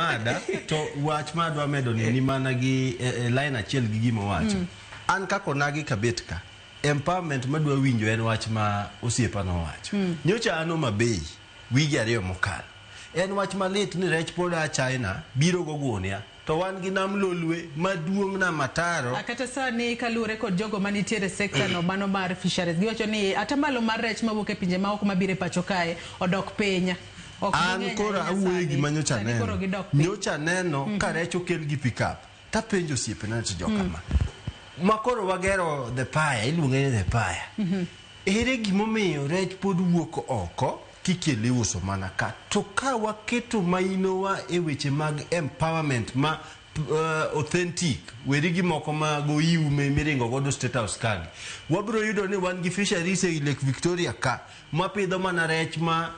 mada to wach ma adwa medo ni ni mana gi e line achiel gi gima owacho. An kaka onagi kabet ka, empowerment madwa winjo en wach ma osiepa nowacho. Nyocha an Homa Bay wige 2 mokalo. En wach malit ni rech pod a China biro go gunia to wan gi nam Lolwe maduong' nam Ataro. Kata sani kaluwore kod jogo manitiere e sekta no mano mar fisheries giwacho ni atamalo mar rech mawuok e pinje maoko mabiro e pacho kae odok piny. Ok An ging'eny koro ahinya awuoyo sani. gima nyocha Sani koro aneno. gidok piny. Nyocha aneno ka rech okel gi pickup. Tapenjo osiepena ni to jokama. Ma koro wagero the pie, iluonge ni the pie. Ere gimomiyo rech pod wuok oko kikele iuso mana ka? To ka waketo mainowa e weche mag empowerment ma authentic, weri gi moko mag oiw miringo godo State House kagi. Wabiro yudo ni wan gi fisheries e Lake Victoria ka, mapidho mana rech ma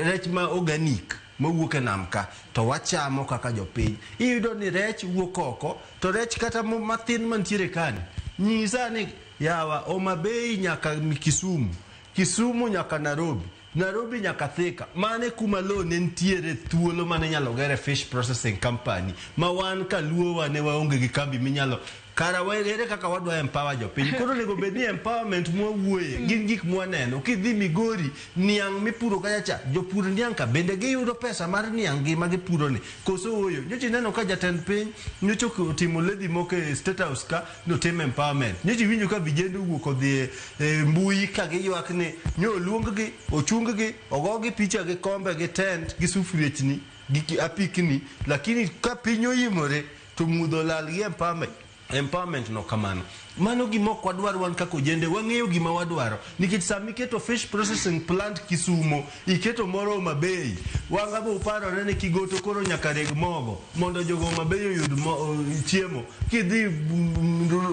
rech ma organic mawuok e nam ka to wachamo kaka jopiny. Iyudo ni rech wuok oko to rech kata mathin mantiere kani nyisa ni yawa Homa Bay nyaka Kisumu, Kisumu nyaka Nairobi, Nairobi nyaka Thika. Mane kuma lowo ne nitiere thuolo mane inyalo gere fish processing company ma wan kaluowa ne waonge gi kambi minyalo kara ere kaka wadwa empower jopiny. Koro onego bed ni empowerment mwawuoye gin gik mwaneno. Kidhi Migori, niang' mipuro kacha cha, jopur niang' ka bende giyudo pesa mar niang' gi ma gipuro ni koso ooyo. Nyocha ineno ka jatend piny nyocha otimo levy moko e State House ka notim empowerment. Nyocha iwinjo ka vijende owuok odhi e mbui ka giywak ni nyo oluong gi, ochung gi, ogogi picha gi kombe gi tent gi sufriechni gi apikni, lakini ka piny oimore to mudho lal gi empowerment. Empowerment no kamano. Mano gima ok wadwar wan kaka ojende, wang'eyo gima wadwaro. Nikech sama iketo fish processing plant Kisumo, iketo moro Homa Bay, wanga bo uparore ni Kigoto koro nyaka reg mogo mondo jogo Homa Bay oyud chiemo. Kidhi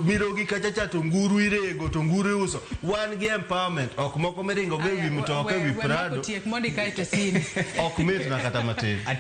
Mirogi kacha cha to nguru irego to nguru iuso. Wan gi empowerment, ok moko miringo go ewi mtoka, ewi We Prado. mako tiek mondi kae to sini. Ok mitna kata matin.